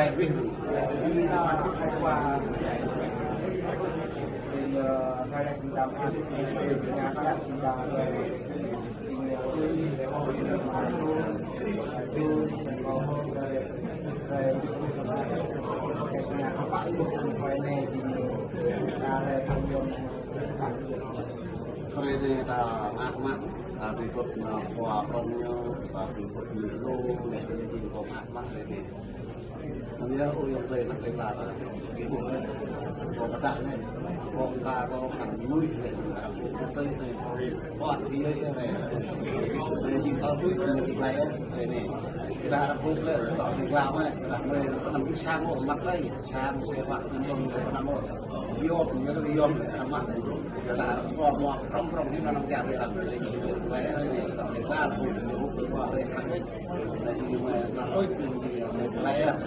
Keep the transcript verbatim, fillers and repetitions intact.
Hrơi anai ta mơak mơak, ta ƀu hơget mă khua prong ñu, ta ƀu hơget mă lu, leh anai jing kơ mơak mơak hrơi anai. Anŭn yơh, ơ ayŏng adơi, anăp tơlơi ta, kơ ƀuh anai, kơ pơdah anai, kơ ta, kơ kăn mui anai, arăng kơ tơlơi anai, kơ ƀuh tơlơi anai. Anai jing ta ƀuh tơlơi anai, tơlơi anai. Kơ ta arăng kơ tơlơi, ta ƀuh tơlơi anai, kơ ta anai, kơ anăm ƀuh sang ôh, mă tơlơi, sang, sang ƀuh, anăm ƀuh tơlơi anăm ôh. Yom, yom, yom, arăng mă tơlơi. Kơ ta arăng kơ mă, prong, prong, anai anăm kiăng ƀuh arăng. Tơlơi anai, tơlơi ta ƀuh, tơlơi ƀuh, tơlơi anai. Anai jing mă, anăm ƀuh, tơlơi anai, tơlơi anai.